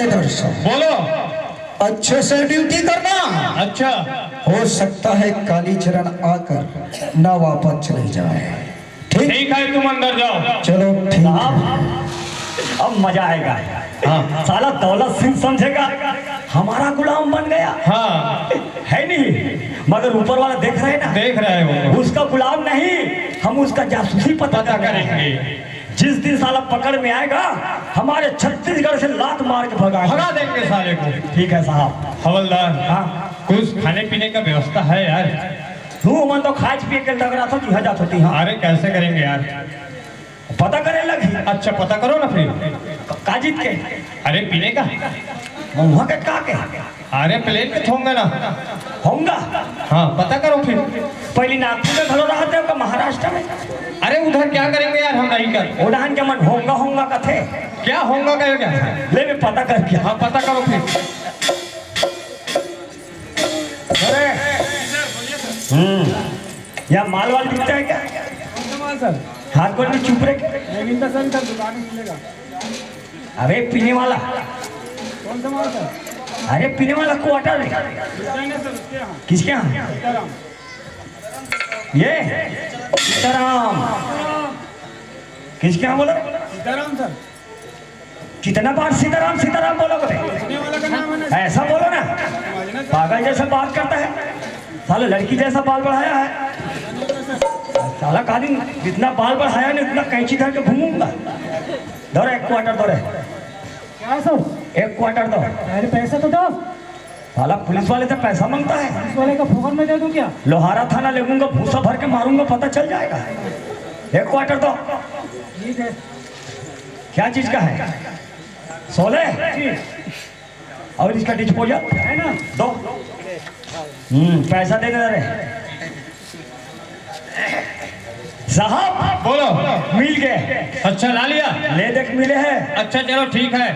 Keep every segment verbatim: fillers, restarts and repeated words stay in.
दर्शन, बोलो। अच्छे से ड्यूटी करना। अच्छा, हो सकता है कालीचरण आकर ना वापस चले जाए। ठीक? ठीक है, तुम अंदर जाओ। चलो, ठीक है। अब मजा आएगा। हाँ। साला दौलत सिंह समझेगा हमारा गुलाम बन गया। हाँ, है नहीं, मगर ऊपर वाला देख रहे हैं ना। देख रहे हो। उसका गुलाम नहीं, हम उसका जासूसी पता पता कर रहे हैं। करेंगे। जिस दिन साला पकड़ में आएगा, हमारे छत्तीसगढ़ से लात मार के भगा भगा देंगे साले को। ठीक है साहब। हवलदार, हाँ। कुछ खाने पीने का व्यवस्था है यार? तू मन तो खाए पिए के डगरा था, जिहा जात होती हाँ। अरे, कैसे करेंगे यार? पता करे लगी। अच्छा, पता करो ना फिर। काजित के। अरे, पीने का? वहाँ के का के? अरे, प्लेन के थोंगे ना। होंगा। हाँ, पता करो फिर। पहली नागपुर में घलो रहते हो का महाराष्ट्र में? अरे, उधर क्या करेंगे यार, हम नहीं कर। उड़ान के मन होंगा होंगा कथे। क्या होंगा, कहेगा? ले मैं पता करके। हाँ, पता करो फिर। अरे, हम्म, यहाँ माल वाल बिकता है क्या? कौन सा माल सर? हाथ गोड़ में चुप रहे। नहीं मिलता सर, इधर दुकान में मिलेगा। अरे पीने वाला। कौन सा माल सर? अरे पीने वाला क्वार्टर है। मिल जाएंगे सर, उसके यहाँ। किसके यहाँ? सीताराम। ये सीताराम। किसके यहाँ बोला? सीताराम सर। कितना बार सीताराम सीताराम बोलोगे? पीने वाला का नाम है ना। ऐसा बोलो ना, पागल जैसा बात करता है। साला लड़की जैसा बाल बढ़ाया है। साला काली, जितना बाल बढ़ाया ना, उतना कैंची धर के घूमूंगा। दो रे, एक क्वार्टर दो रे। क्या है सर? एक क्वार्टर दो। अरे पैसा तो दो। साला पुलिस वाले से पैसा मांगता है। पुलिस वाले का फोकट में दे दूं क्या? लोहारा थाना ले लूंगा, भूसा भर के मारूंगा, पता चल जाएगा। एक क्वार्टर दो। ठीक है। क्या चीज का है? सोले। और इसका डिस्पोजल है ना, दो। हम्म, पैसा दे दे रे साहब। बोलो। मिल गए। अच्छा, ला लिया। ले देख, मिले हैं। अच्छा, चलो, ठीक है।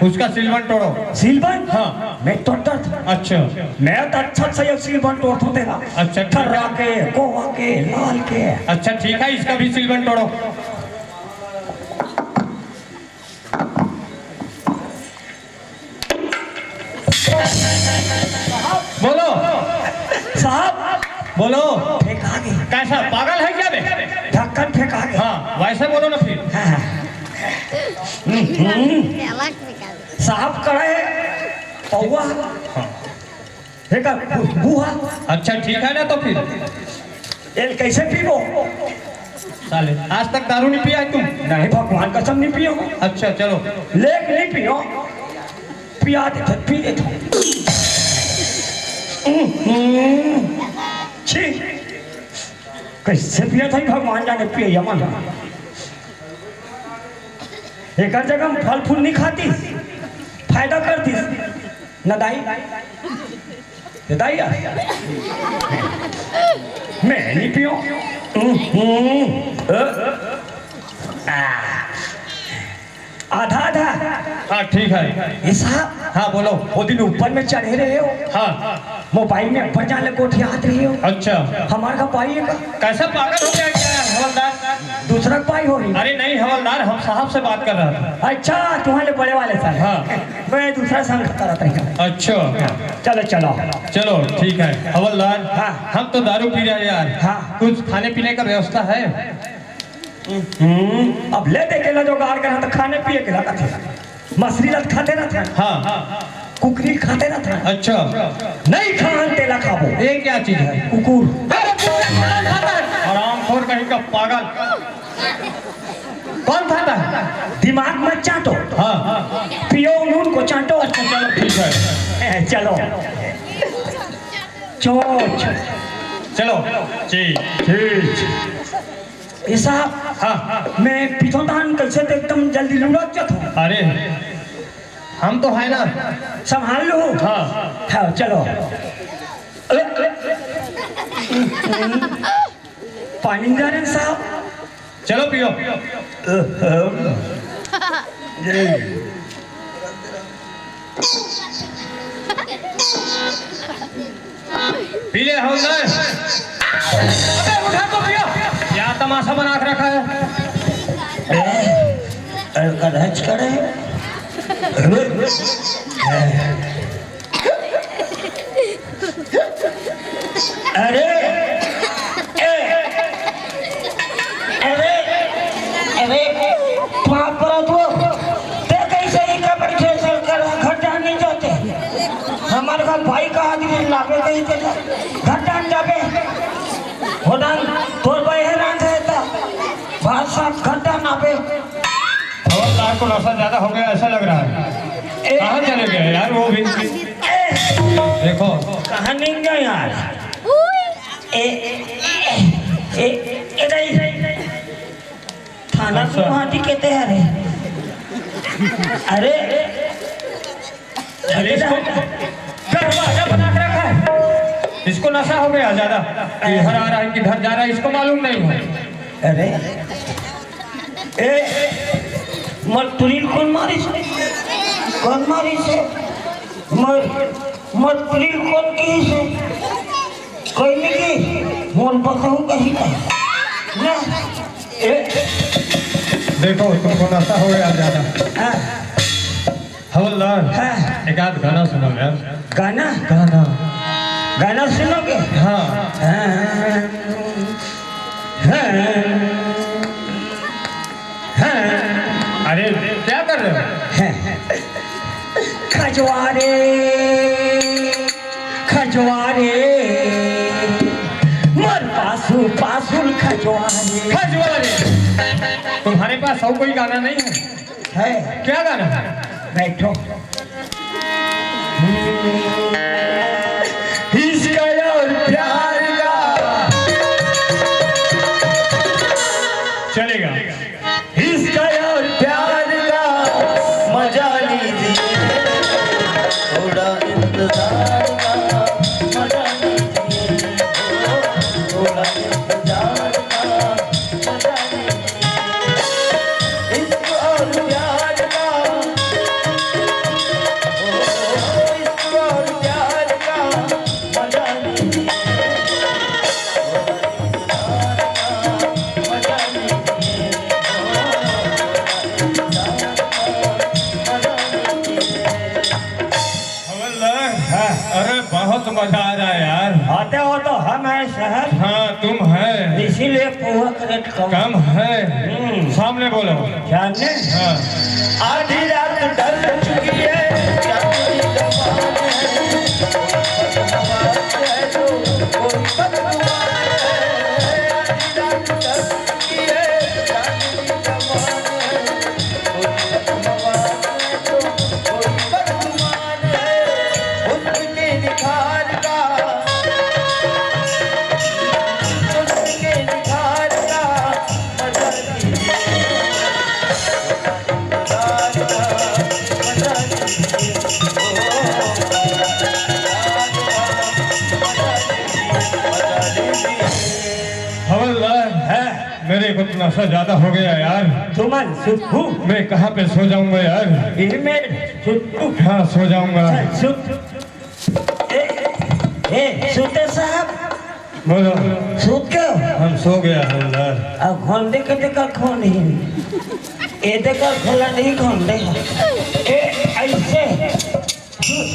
उसका सीलबंद तोड़ो। सीलबंद? हाँ। मैं तोड़ता था। अच्छा। मैं तो अच्छा सही सीलबंद तोड़ता हूँ तेरा। अच्छा, ठीक है। थर्रा के, गोवा के, लाल के। अच्छा, ठीक है, इसका भी सीलबंद तोड़ो। बोलो। साहब, बोलो। फेंका गया। कैसा, पागल है क्या बे? ढक्कन फेंका गया। हाँ, वैसे बोलो ना फिर। हाँ। हम्म। साहब कड़ा है, पौवा। फेंका, बुआ। अच्छा, ठीक है ना, तो फिर एल कैसे पीबो? साले, आज तक दारू नहीं पिया है तुम? नहीं, भगवान कसम नहीं पियो। अच्छा, चलो। लेक नहीं पियो, पिया दे थे, पी दे थे। हम्म। छी, कैसे पिया था भगवान जाने, पिए यमन। एक जगह हम फल फूल नहीं खाती, फायदा करती। न दाई, ये दाई यार, मैं नहीं पियो। हम्म, अ, आ, आधा आधा। हाँ, ठीक है। ये साहब, हाँ, बोलो। वो दिन ऊपर में चढ़े रहे हो, हाँ। मोबाइल में ऊपर जाने को उठियात रहे हो। अच्छा। हमारा का पाई है का? कैसा पागल हो गया क्या है, हवलदार? दूसरा का पाई हो रही। अरे नहीं हवलदार, हम साहब से बात कर रहा था। अच्छा, तुम्हारे बड़े वाले सर। हाँ। मैं दूसरा संग करता हूँ। अच्छा। चलो चलो। चलो, ठीक है हवलदार। हाँ। हम तो दारू पी रहे हैं यार। हाँ। कुछ खाने पीने का व्यवस्था है? हम्म, अब ले दे के ला जुगाड़ करा तो खाने पिए के ला कथे। मछली ला खाते रहते हैं, हाँ। कुकरी खाते रहते हैं। अच्छा। नहीं खान तेला खाबो। ये क्या चीज है? कुकुर। अरे, कुकुर कौन खाता है? हरामखोर कहीं का, पागल। कौन खाता है? दिमाग मत चाटो, हाँ, हाँ। पियो नून को चाटो। अच्छा, चलो, ठीक है। ए, चलो। चोच। चलो। जी। ये साहब, हाँ। मैं पिछोदान कैसे तो एकदम जल्दी लुढ़क जाता हूँ। अरे, हम तो है ना। संभाल लो। हाँ। हाँ, चलो। पानी दे रहे हैं साहब। चलो पियो। पी ले हवलदार। अबे उठा तो पियो। क्या तमाशा बना के रखा है? अरे, कदच करे। अरे, ए, अरे, अरे, बाप रे, तू, ते कैसे ही का बैठे चल कर घटा नहीं जाते? हमारे घर भाई का आदमी लावे कहीं के घटा न जावे। होटल तोर भाई है ना, कहता, बात साफ घटा ना बे। और लाख को नशा ज्यादा हो गया, ऐसा लग रहा है। ए, कहाँ चले गए यार वो भी? ए, देखो। कहाँ नहीं गए यार? ए, ए, ए, ए, नहीं। थाना अच्छा। गुवाहाटी कहते हैं रे। अरे, अरे, इसको दरवाजा बना के रखा है। इसको नशा हो गया ज्यादा। इधर आ रहा है, किधर जा रहा है, इसको मालूम नहीं है। अरे, ए, मटुरी ल कोन मारिस? कोन मारिस? मटुरी ल कोन किहिस? कोई नहीं किहिस। मोर पकड़ू कहीं का। ना। ए, देखो, तुमको नशा हो गया ज्यादा। हाँ। हवलदार, हाँ। एक आध गाना सुनाओ यार। गाना? गाना। गाना सुनोगे? हाँ। हाँ। हाँ। हाँ। अरे, क्या कर रहे हो? हाँ। खजवारे, खजवारे, मर पासु पासुल खजवारे। खजवारे। तुम्हारे पास और कोई गाना नहीं है? है। क्या गाना है? बैठो। इश्क और प्यार का। चलेगा। इश्क और प्यार का मजा लीजिए, थोड़ा इंतजार का मजा लीजिए, थोड़ा इंतजार का मजा लीजिए। इश्क और प्यार का, ओ, इश्क और प्यार का मजा लीजिए। हवलदार, हाँ। अरे, बहुत मजा आ रहा है यार। आते हो तो हम हैं शहर। हाँ, तुम है। इसीलिए पोहा का रेट कम। कम है। हम्म। सामने बोलो। सामने? हाँ। आधी रात ढल चुकी है, चांदनी का मान है, कोई पतवार है तो कोई पतवार है। आधी रात ढल चुकी है, चांदनी का मान है, कोई पतवार है तो कोई पतवार है। हुस्न के निखार का, हुस्न के निखार का मजा लीजिए। हवलदार, हैं? मेरे को तो नशा ज्यादा हो गया यार। तुमन सुतहू? मैं कहाँ पे सो जाऊंगा यार? ये में सुतहू? हाँ, सो जाऊंगा। चल, सुत। ए, ए, सुते साहब। बोलो। सुत गए? हम सो गया हवलदार। अब घोंडे के देखा खोल नहीं। ए देखा खोला नहीं घोंडे। ए, ऐसे। सु-,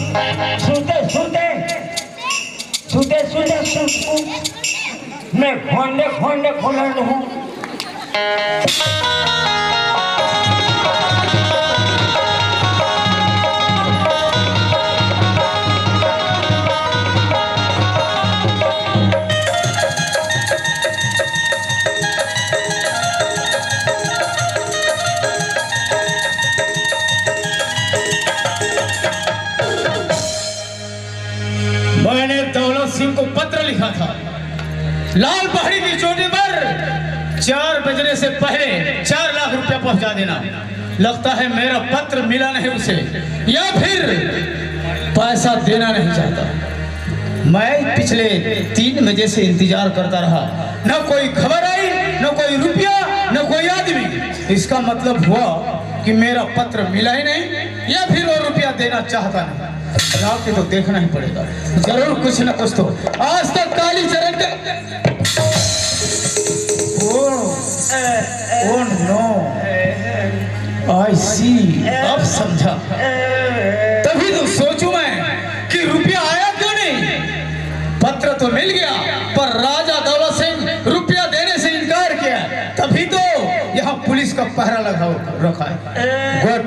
सुते, सुते। सुते, सुते, सुते। मैं घोंडे, घोंडे खोला हूँ। मैंने दौलत सिंह को पत्र लिखा था, लाल पहाड़ी की चोटी पर चार बजने से पहले चार लाख रुपया पहुंचा देना। लगता है मेरा पत्र मिला नहीं उसे, या फिर पैसा देना नहीं चाहता। मैं पिछले तीन बजे से इंतजार करता रहा, न कोई खबर आई, न कोई रुपया, न कोई आदमी। इसका मतलब हुआ कि मेरा पत्र मिला ही नहीं, या फिर वो रुपया देना चाहता नहीं। जाके तो देखना ही पड़ेगा, जरूर कुछ न कुछ तो। आज तक कालीचरण के, ओ, ओ नो, आई सी, अब समझा। तो मिल गया, पर राजा दौलत सिंह रुपया देने से इनकार किया, तभी तो यहाँ पुलिस का पहरा लगा रखा है। गुड,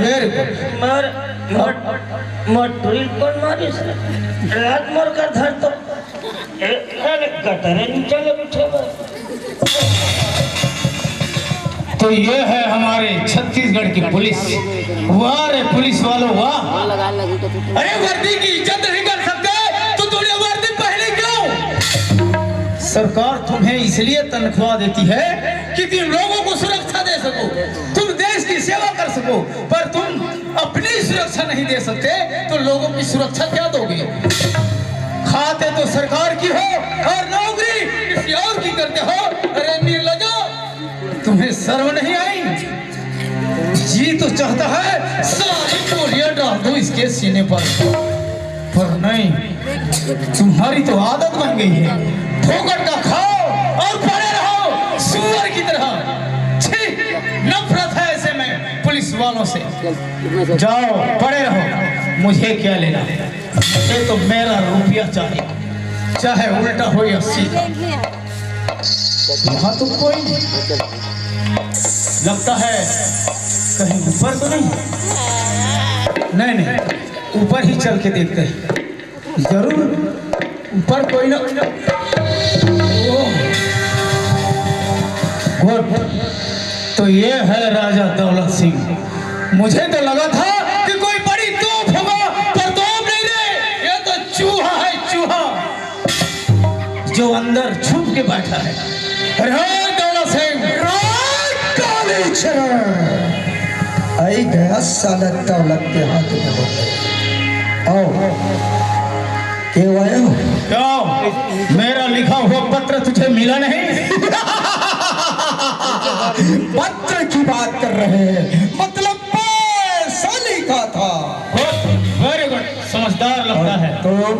वेरी गुड। मर मर मर ट्रिपल मारी से रात मर कर धर तो ए, अरे गटरे नीचे ले बिठे बा। तो ये है हमारे छत्तीसगढ़ की पुलिस। वाह रे पुलिस वालों, वाह। अरे वर्दी की इज्जत नहीं कर सकते तो तूने वर्दी पहनी क्यों? सरकार तुम्हें इसलिए तनख्वाह देती है कि तुम लोगों को सुरक्षा दे सको, तुम देश की सेवा कर सको, पर तुम अपनी सुरक्षा नहीं दे सकते तो लोगों की सुरक्षा क्या दोगे? खाते तो सरकार की हो और नौकरी किसी और की करते हो। अरे निर्लजो, तुम्हें शर्म नहीं आई? जी तो चाहता है सारी गोलियां डाल दूं इसके सीने पर, पर नहीं, तुम्हारी तो आदत बन गई है। फोकट का खाओ और पड़े रहो सुअर की तरह। छी, नफरत है ऐसे में पुलिस वालों से। जाओ, पड़े रहो, मुझे क्या लेना? मुझे तो मेरा रुपया चाहिए, चाहे उल्टा हो या सीधा। यहाँ तो कोई नहीं। लगता है कहीं ऊपर तो नहीं? नहीं, नहीं, ऊपर ही चल के देखते हैं। जरूर ऊपर कोई ना। ओह, गुड। तो ये है राजा दौलत सिंह। मुझे तो लगा था कि कोई बड़ी तोप होगा, पर तोप नहीं रे, ये तो चूहा है, चूहा, जो अंदर छुप के बैठा है। राज दौलत सिंह। राज कालीचरण। आई गया साला दौलत के हाथ में। आओ। क्यों आए हो? क्यों? मेरा लिखा हुआ पत्र तुझे मिला नहीं? पत्र की बात कर रहे हैं, मतलब पैसा लिखा था। गुड, वेरी गुड, समझदार लगता है। तुम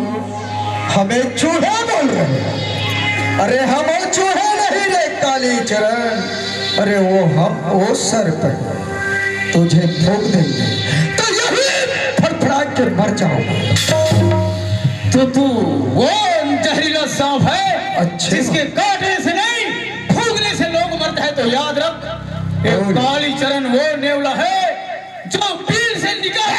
हमें चूहे बोल रहे हो? अरे हम वो चूहे नहीं रे कालीचरण, अरे वो हम वो सर्प हैं, तुझे फूंक देंगे तो यही फड़फड़ा के मर जाओ। तो तू वो जहरीला सांप है, अच्छा। जिसके काटने से नहीं, फूंकने से लोग मरते हैं। तो याद रख, ये और कालीचरण वो नेवला है जो पीर से निकल।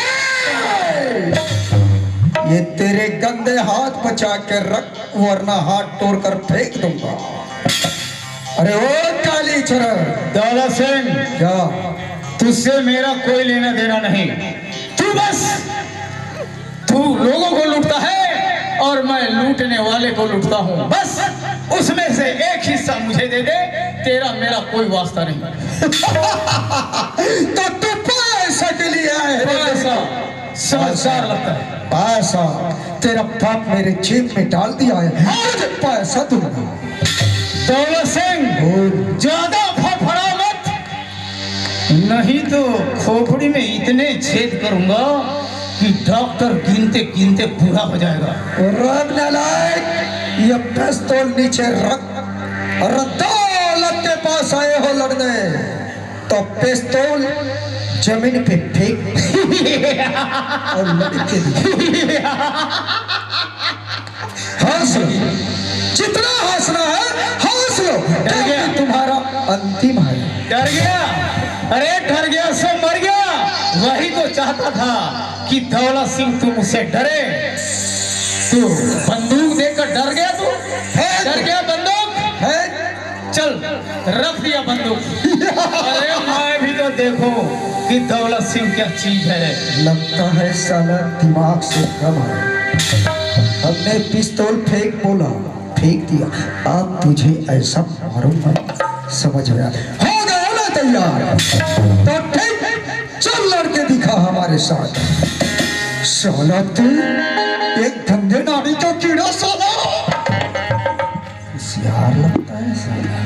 ये तेरे गंदे हाथ बचा के रख, वरना हाथ तोड़कर फेंक दूंगा। अरे ओ कालीचरण। दौलत सिंह, क्या? तुझसे मेरा कोई लेना देना नहीं। तू बस, तू लोगों को लूटता है और मैं लूटने वाले को लूटता हूँ। बस उसमें से एक हिस्सा मुझे दे दे, तेरा मेरा कोई वास्ता नहीं। तो तू पैसा के लिए आए है? पैसा, समझदार लगता है। पैसा, तेरा बाप मेरे जेब में डाल दिया है, आज पैसा दूंगा। दौलत सिंह, ज्यादा फड़फड़ा मत, नहीं तो खोपड़ी में इतने छेद करूंगा कि डॉक्टर गिनते गिनते बूढ़ा हो जाएगा। रब नालायक, ये पिस्तौल नीचे रख। और दौलत के पास आए हो लड़ने, तो पिस्तौल जमीन पे फेंक और लड़के दिखा। हंस लो, जितना हंसना है हंस लो, क्योंकि तुम्हारा अंतिम है। डर गया? अरे डर गया सो मर गया। वही तो चाहता था कि दौलत सिंह तू मुझसे डरे। तू बंदूक देखकर डर गया तू? है डर तो। गया बंदूक? है। चल, रख दिया बंदूक। अरे मैं भी तो देखूं कि दौलत सिंह क्या चीज है। लगता है साला दिमाग से कम है। हमने पिस्तौल फेंक बोला, फेंक दिया। अब तुझे ऐसा मारूंगा, समझ में आ। हो गया ना तैयार? तो ठीक, चल लड़के दिखा हमारे साथ। साला तू एक गंदे नाड़ी का कीड़ा साला। होशियार लगता है साला।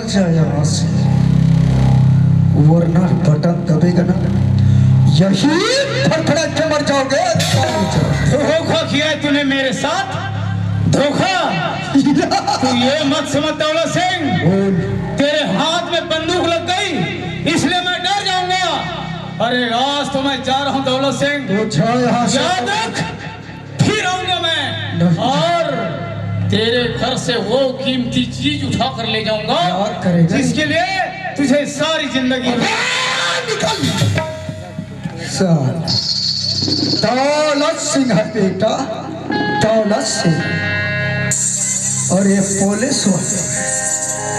जा यहाँ से, वरना बटन दबेगा ना, यही फड़फड़ा के मर जाओगे। धोखा किया है तूने मेरे साथ, धोखा। तू ये मत समझ दौलत सिंह, बोल। तेरे हाथ में बंदूक लग गई, इसलिए मैं डर जाऊंगा। अरे, आज तो मैं जा रहा हूँ दौलत सिंह, तू जा यहाँ से। याद रख, फिर आऊंगा मैं नहीं। और तेरे घर से वो कीमती चीज उठा कर ले जाऊंगा, क्या करेगा? जिसके लिए तुझे सारी जिंदगी। अरे, निकल। सर, दौलत सिंह है बेटा, दौलत सिंह। और ये पुलिस वाले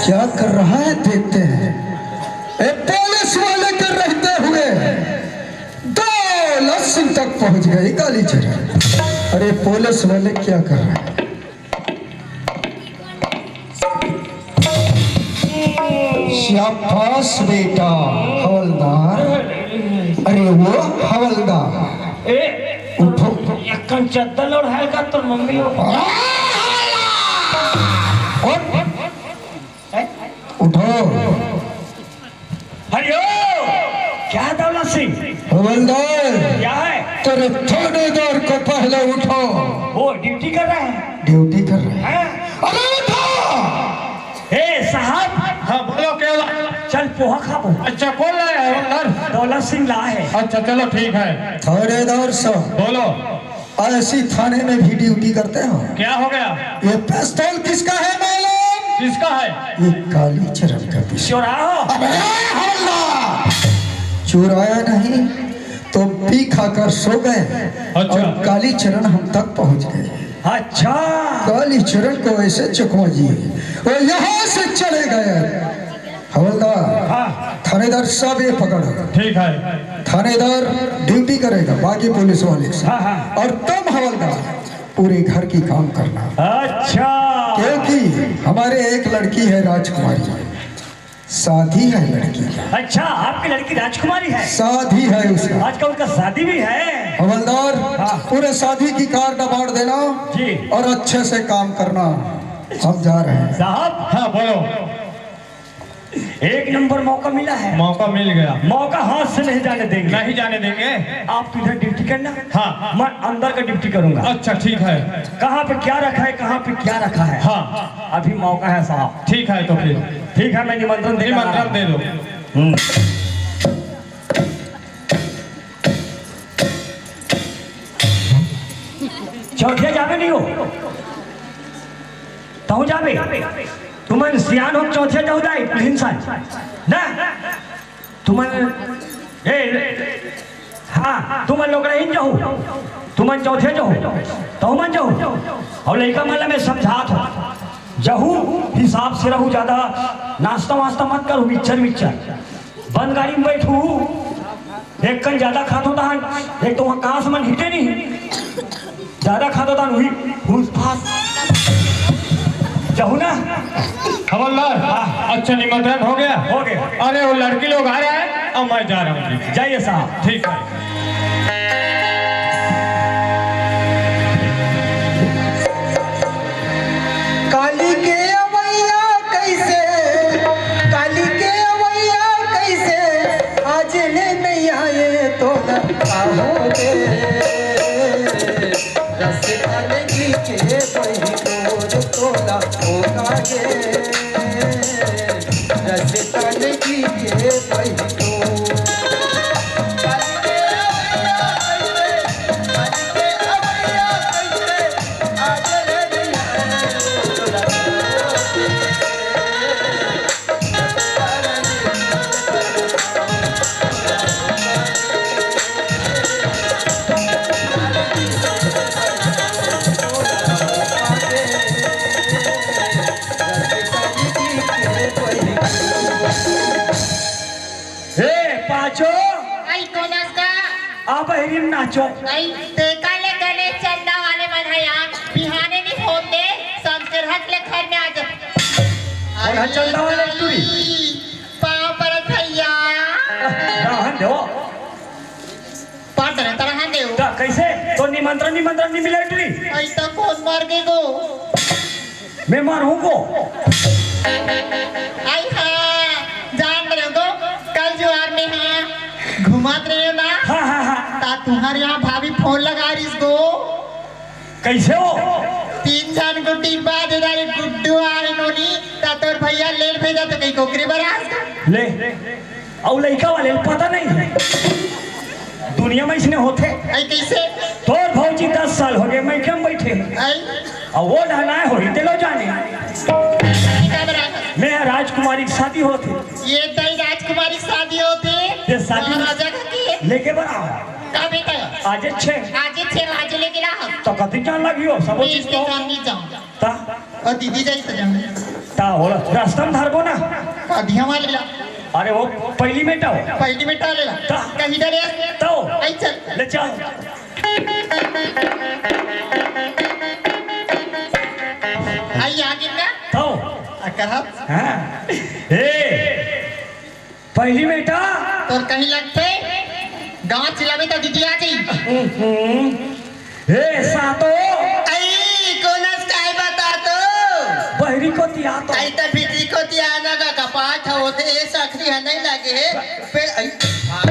क्या कर रहा है, देखते हैं। ए, पुलिस वाले के रहते हुए दौलत सिंह तक पहुंच गए कालीचरण। अरे, पुलिस वाले क्या कर रहे हैं? शाबाश बेटा हवलदार। अरे वो हवलदार, ए, उठो। यक्कन चद्दर ओढ़ायल का तोर मम्मी हो। उठ। ए? उठो। हरिओ, क्या दौलत सिंह? हवलदार, क्या है? तेरे थानेदार को पहले उठो। वो ड्यूटी कर रहा है। ड्यूटी कर रहा है। हाँ। अरे उठो। ए साहब। हाँ, बोलो, क्या हुआ? चल, पोहा खाबो। अच्छा, कौन लाया है हवलदार? दौलत सिंह लाया है। अच्छा, चलो, ठीक है। थानेदार साहब। बोलो। ऐसी थाने में भी ड्यूटी करते हो? क्या हो गया? ये पिस्तौल किसका है मालूम? किसका है? ये कालीचरण का पिस्तौल। चुराओ। अबे हवलदार, चुराया नहीं तो पी खाकर सो गए। अच्छा। और कालीचरण हम तक पहुंच गए। अच्छा। कालीचरण को ऐसे चकमा दिए, वो यहाँ से चले गए। हवलदार, हाँ। थानेदार सब ये पकड़ो। ठीक है। थानेदार ड्यूटी करेगा बाकी पुलिस वाले से। हाँ, हाँ। और तुम हवलदार पूरे घर की काम करना। अच्छा। क्योंकि हमारे एक लड़की है राजकुमारी, शादी है लड़की की। अच्छा, आपकी लड़की राजकुमारी है? शादी है उसका। आज का उनका शादी भी है। हवलदार, हाँ। पूरे शादी की कार्ड बांट देना जी। और अच्छे से काम करना। हम जा रहे हैं। साहब। हाँ, बोलो। एक नंबर मौका मिला है। मौका मिल गया। मौका हाथ से नहीं जाने देंगे। नहीं जाने देंगे। आप तो इधर ड्यूटी करना। हाँ। मैं अंदर का ड्यूटी करूंगा। अच्छा, ठीक है। कहाँ पे क्या रखा है, कहाँ पे क्या रखा है। हाँ। अभी मौका है साहब। ठीक है, तो फिर। ठीक है, मैं निमंत्रण देकर आ रहा हूँ। निमंत्रण दे दो। हम्म। चौथिया जाबे नहीं हो? तहूँ जाबे? तुमन सियान हो, चौथिया जाहू दाई, पुलिन सन। ना? तुमन, ए, हाँ, तुमन लोग रहिन जाहू। तुमन चौथिया जाहू। तहूँ मन जाहू। अउ लइका मन ला मैं समझात हूँ। जाहू, हिसाब से रहू, ज्यादा नाश्ता वास्ता मत करू, मिक्सचर विक्सचर। बंद गाड़ी में बैठू, एक कन ज्यादा खात होता हन, एक तो वहाँ कांस मन हिटे नहीं, ज्यादा खात होता हन, वही फूस फास। जाहू ना? हवलदार, हाँ। अच्छा, निमंत्रण हो गया? हो गया। अरे, वो लड़की लोग आ रहा है, अब मैं जा रहा हूँ। जाइए साहब। ठीक है। काली के अवैया कैसे, काली के अवैया कैसे, आज ले नहीं आए तो ना हो गे। रस तन की के वही डोर तोला होगा गे। रस तन की के वही डोर। हे पाचो। आई कोनस का? आ बहिरी म नाचो। आई तेका ले गणेश चंदा वाले मन ह यार, बिहाने नहीं होते, संस्कृत ले घर में आ जा। और हा चंदा वाले टूरी। पाँव परत भैया। रहन दो। पार दे, रहन दो। त कैसे? तो निमंत्रण, निमंत्रण नहीं मिले टूरी। आई त कौन मर गए गो? मैं मारूं को। आई हाँ, जान रहे हो, कल जुआर में हाँ घुमात रहे हो ना, हाँ, हाँ, हाँ। ता तुम्हारे यहाँ भाभी फोन लगा रही इसको। कैसे हो? तीन झन को टिब्बा दे रहा, एक गुड्डू आ रही नोनी, ता तोर भैया ले भेजा तो कहीं कोकरे बरास। ले, अउ लइका वाले ल पता नहीं है। दुनिया में इसने होथे। आई कैसे? तोर भौजी दस साल हो गए, मैं कम बैठे। आई? अउ वो ढहनाए होही, ते लो जाने। का बरास? मैं राजकुमारी की शादी होथे। ये तई राजकुमारी की शादी होथे। ये शादी में महाराजा का के? लेके बरास। का बेटा? आजे छे। आजे छे, आजे लेके रहा। तो कति जान लगी हो, सब चीज तो। जान नहीं जाऊँ। ता? ओ दीदी जाई तो जाऊँ। ता होला, रास्ता में धरबो ना। का दिया वाले ला? अरे वो पहली में टाओ। पहली में टाले ला। ता? कहीं डरे? तो? आई चल। ले चल। आई आगे का? तो? आ कहा? हाँ। ए, पहली बेटा। तोर कहीं लगथे, गाँव चिल्लाबे त दीदी आ जाई। हम्म। ए, सातो। आई, कोनस काय बता तो? बहरी कोती आ तो। आई त भीतरी कोती आना का कपाट ह, ओते ए सखरी ह नहीं लगे हे। पे, आई, आ,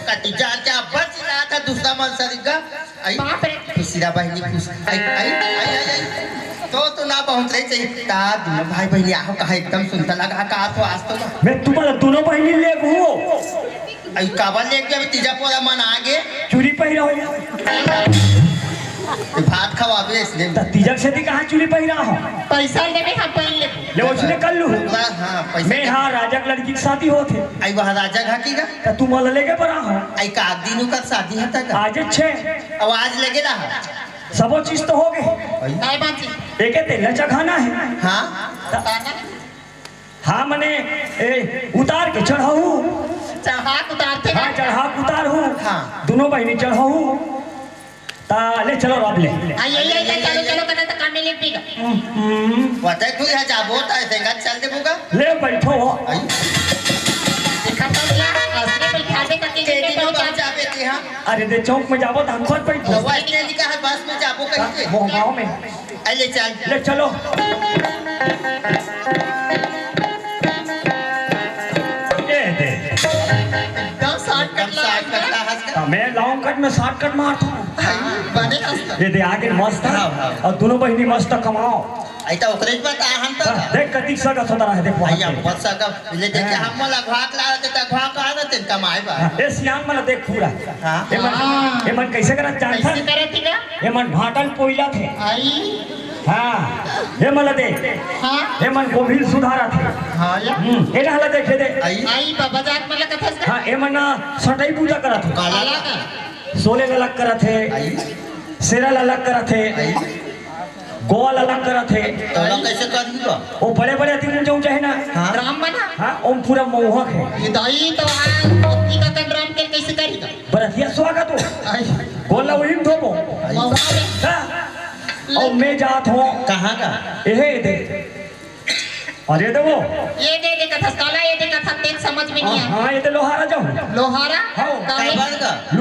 कति जान के अब्बड़ चिल्लात ह, दूसरा मन सरीका। आई, बाप रे। खुशी रहा बहिनी, खुश। आई, आई, आई, आई, आई। तो, तो ना बहुत रही चाहिए। ता दोनों भाई बहिनी आहो, कहा एकदम सुनता लगा, का तो आज तो ना। मैं तुम्हारा दोनों बहिनी ले घूमो। आई, काबर ले गया, तीजा पोला मन आगे। चूड़ी पहिरा हो। ये भात खवाबे इसने। त तीजक से ती कहाँ चूड़ी पहिरा हो? पैसा लेबे, हम पहन लेबे। ले, उसने कर लू। हाँ, हाँ, पैसा मैं, हाँ, राजा के लड़की की शादी होत हे। आई, वहाँ राजा घाटी का? त तू मला लेके बरा हो। आई, का दिन ओकर शादी हे तक? आज छे। अब आज लगे रहा। सबो चीज तो हो गए। काय बात है? एके तेल चघाना है। हाँ। हाँ, मने, ए, उतार के चढ़ाऊ। चढ़ा के उतारथे हाँ, का? चढ़ा के उतार हूँ। हाँ। दोनों बहिनी चढ़ाऊ। ता ले चलो अब ले। आई, आई, आई, आई, चलो, चलो, कना त कामे ले पीगा। हम्म। पता है, तू यहाँ जाबो, ता ऐसे का चल दे बुगा। ले बैठो हो। आई। देखा तो क्या, असली बैठा दे करके तेरी लेके में पहुंचा। पहुंचा देते हैं। अरे दे, चौक में जाबो त हम खुद बैठो। तो वैसे नहीं कहा, बस में जाबो कहीं से। वो गाँव में। अरे चल। ले चलो। ये दे। एकदम shortcut एकदम ला। Shortcut ला हंस का। हाँ, मैं long cut में shortcut मारता हूँ। हाँ, बने हंस का। ये दे, आगे मस्त है। हाँ, हाँ। और दोनों बहिनी मस्त कमाओ। आई तो ओकरे ज बता, हम तो हाँ, देख कतिक सगत होता रहे, देख वहाँ भैया, पे। बहुत सगत। ले देखे, हाँ। हम मला घाक ला रहते, त घाक आ रहते, कमाए बा। हाँ, ए सियान मला देख पूरा। हाँ। ए मन, हाँ। ए मन कैसे करत जानता? कैसे करत थी का? ए मन भाटन पोइला थे। आई। हाँ, ए मन ला देख। हाँ। ए मन गोभिल सुधारा थे। हाँ, या। हम्म, ए ला देखे दे। आई। आई, बाबा जात मला कथस का? हाँ, ए मन ना सटई पूजा करत हो। काला का? सोले ला अलग करत हे। आई। सेरा ला अलग करत हे। आई। गोवा ला अलग करत हे। तो ला कैसे कर दी बा? वो बड़े-बड़े दिन जो चाहे ना। हाँ। ड्राम बना। हाँ, ओम पूरा मोहक है। ये दाई तो हाँ, पत्नी का ड्राम के कैसे करी? बरतिया स्वागत हो। आई। गोला वही में धोबो। महुआ में। हाँ। और मैं जात हूँ। कहाँ का? एहे दे। अरे दे वो। ये दे दे कथा, साला ये दे कथा, तेन समझ में नहीं हाँ, आया। हाँ, ये दे लोहारा जाऊँ। लोहारा? हाँ। काहे? काबर का?